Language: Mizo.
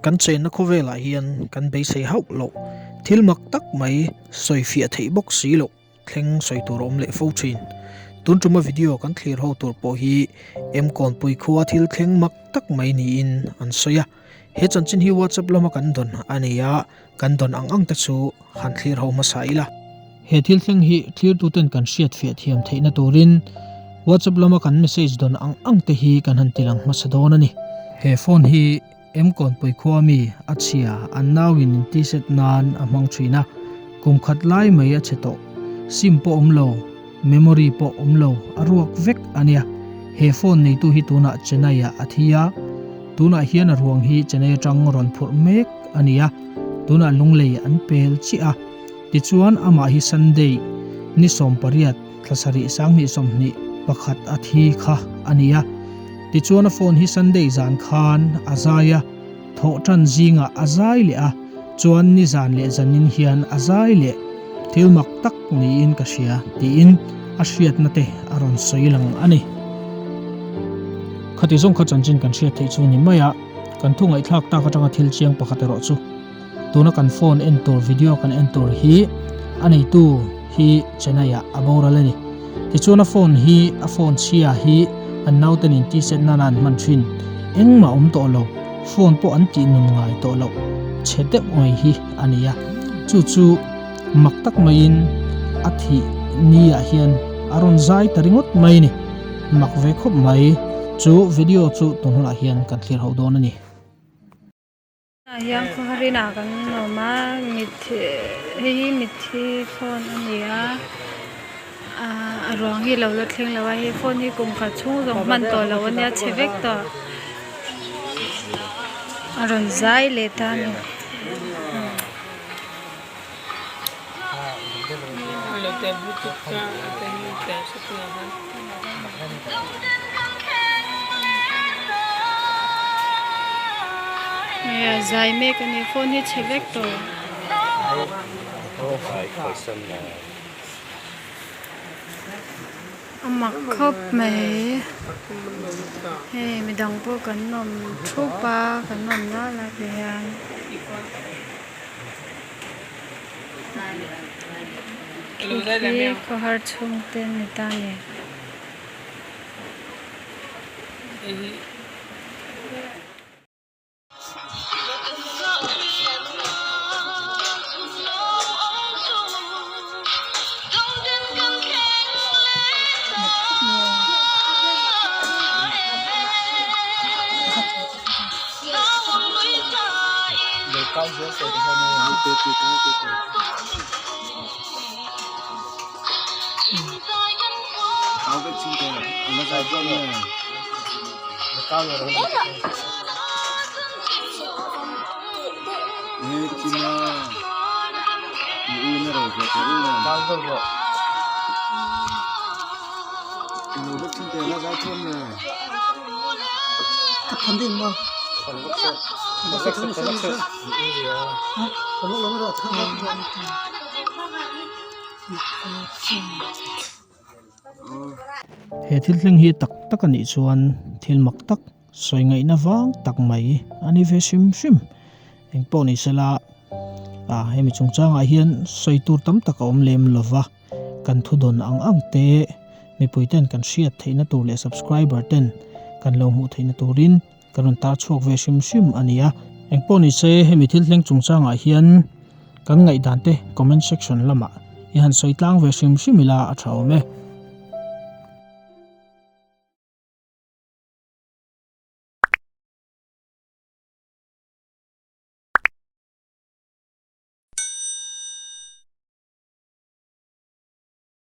Kan chenna khawvelah hian kan beisei hauh loh thil mak tak mai sawifiah theih bawk si loh thleng sawi tur a awm leh fo thin. Tun tuma video kan thlir ho tur pawh hi Emkawnpui khua thil thleng mak tak mai niin an sawi a. He chanchin hi WhatsApp lama kan dawn a ni a, kan dawn ang ang te chu han thlir ho hmasa ila. He thil thleng hi thlirtuten kan hriat fiah thiam theihna turin WhatsApp lama kan message dawn ang ang te hi kan han tilang hmasa dawn a ni. He phone hi Emkawnpui khua mi a chhia an nauin in t-shirt nan a hmang thin a, kum khat lai mai a chhe tawh. Sim pawh awm lo, memory pawh awm lo, a ruak vek a nia. He phone neitu hi tunah Chennai ah a thi a, tunah hian a ruang hi Chennai atang rawn phurh mek a ni a, tunah lunglei an pel chiah a. Tichuan amah hi Sunday ni 18 thla sarih 2021 a thi kha a ni a. Tichuan a phone hi Sunday zan khan a zai a, thawh tan zingah a zai leh a, chuan ni zan leh zanin hian a zai leh thil mak tak niin ka hria tiin a hriatna te a rawn sawi lang a ni. Khati zawng kha chanchin kan hriat theih chu ni mai a, kan thu ngaihthlak tak atanga thil chiang pakhat erawh chu tuna kan phone en tur video kan en tur hi a neitu hi Chennai ah a boral a ni. Tichuan a phone hi a phone chhia hi an nauten in t-shirt nana an hman thin engmah awm tawh lo phone pawh an tih nun ngai tawh loh chhe deuh mai hi a ni a chu chu mak tak maiin a thih ni ah hian a rawn zai ta ringawt mai a ni mak ve khawp mai chu video chu tun hunah hian kan thlir ho dawn a ni. Tah hian khawharin ah kan awm a mitthi hei hi mitthi phone a ni a ahh a ruang hi lo la thleng lo a he phone hi kum khat chhung zawng hman tawh loh a nia chhe vek tawh a rawn zai leh ta a ni. Hei a zai mek a ni phone hi chhe vek tawh. A mak khawp mai hei midang pawh kan awm thup a kan awm nual a ti hian. Khi khawhar chhungte ni ta ni. He thil thleng hi tak tak a nih chuan thil mak tak sawi ngaihna vang tak mai a ni ve hrim hrim. Eng pawh ni sela ah hemi chungchangah hian sawi tur tam tak a awm lem lova kan thu dawn ang ang te mipui ten kan hriat theihna tur leh subscriber ten kan lo hmuh theihna turin Ka rawn tar chhuak ve hrim hrim a ni a. Engpawh ni se hemi thil thleng chungchangah hian kan ngaihdan te comment section lamah i han sawi tlang ve hrim hrim ila a tha awm e.